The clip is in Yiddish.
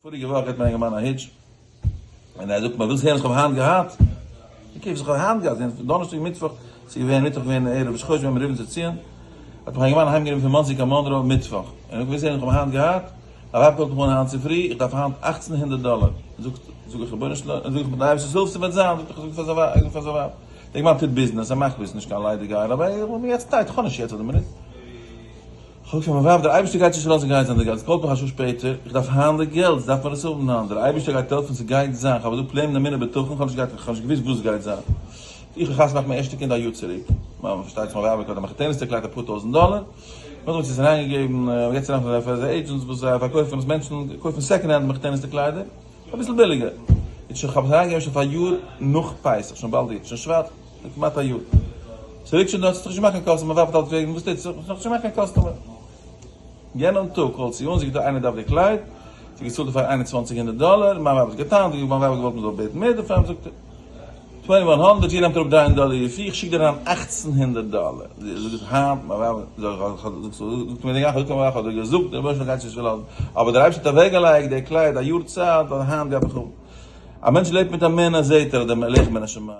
פאריגע וואך געט מיר א אינגערמאן א היטש, און ער זאגט מיר ווילסט הערן וואס איך האב היינט געהאט? okay וואס איך האב היינט געהאט, זענען דאנערשטאג מיטוואך, ס'איז געווען מיטוואך געווען ערב ראש חודש ווען מיר רופן צו ציון, האט מיך א אינגערמאן אהיים גענומען פון מאנסי קיין מאנרא מיטוואך, און ער זאגט ווילסט הערן וואס איך האב היינט געהאט? מיין ווייב call ט מיך אן היינט צופרי, איך דארף היינט אכצן הונדערט דאלער, זאגט זאג איך רבונו של עולם, זאג איך מיטן אייבערשטענס הילף ס'וועט זיין, זאגט איך זאג פאר זיין ווייב, פאר זיין ווייב, דער אינגערמאן טוט ביזנעס, ער מאכט ביזנעס, נישט קיין ליידיגייער, אבער איך בין יעצט tight, איך האב נישט יעצט אויף די מינוט. כ'זאג פאר מיין ווייב, דער אייבערשטער גייט נישט לאזן גייט זיין די געלט, call ט מיך א שעה שפעטער, איך דארף היינט די געלט, דארף מען עס האבן היינט, דער אייבערשטער גייט העלפן ס'גייט זיין, כ'האב אזוי plain אמונה בטחון, כ'האב נישט געהאט, כ'האב נישט געוואוסט וואס גייט זיין. איך האב חתונה געמאכט מיין ערשטע קינד א יאר צוריק, מיין פארשטייט זיך מיין ווייב האט געהאט א מחותנת'טע קלייד אפאר טויזנט דאלער, נאכדעם האט זי עס אריינגעגעבן, יעצט אריין פאר די agents וואס זיי פארקויפן עס, מענטשן קויפן second hand מחותנת'טע קליידער, אביסל ביליגער, איז שוין כ'האב עס אריינגעגעבן שוין פאר א יאר נאך פסח, שוין באלד איז שוין שבט. כמעט א יאר. ס'ליגט שוין דארט, ס'האט זיך נישט געמאכט קיין customer, מיין ווייב האט אלץ געפרעגט וואס טוט זיך, ס'האט זיך נישט געמאכט קיין customer. יענעם טאג call ט זי אן, זי זאגט איינער דארף די קלייד, זי האט געצאלט דערפאר 21 הונדערט דאלער, מיין ווייב האט געטענה'ט, מיין ווייב האט געוואלט מ'זאל בעטן מער דערפאר, זאגט ער 21 הונדערט, זי נעמט אראפ 300 דאלער איר fee, איך שיק דיר אריין 18 הונדערט דאלער. זי זאגט היינט, מיין ווייב זאגט מיר, זאגט מיר, איך האב דיר געזאגט, דער רבונו של עולם גייט נישט לאזן, אבער דער אייבערשטער האט אוועקגעלייגט די קלייד א יאר צייט, און היינט דארף איך האבן. א מענטש לעבט מיט אמונה זעהט ער אז דער מלך מן השמים.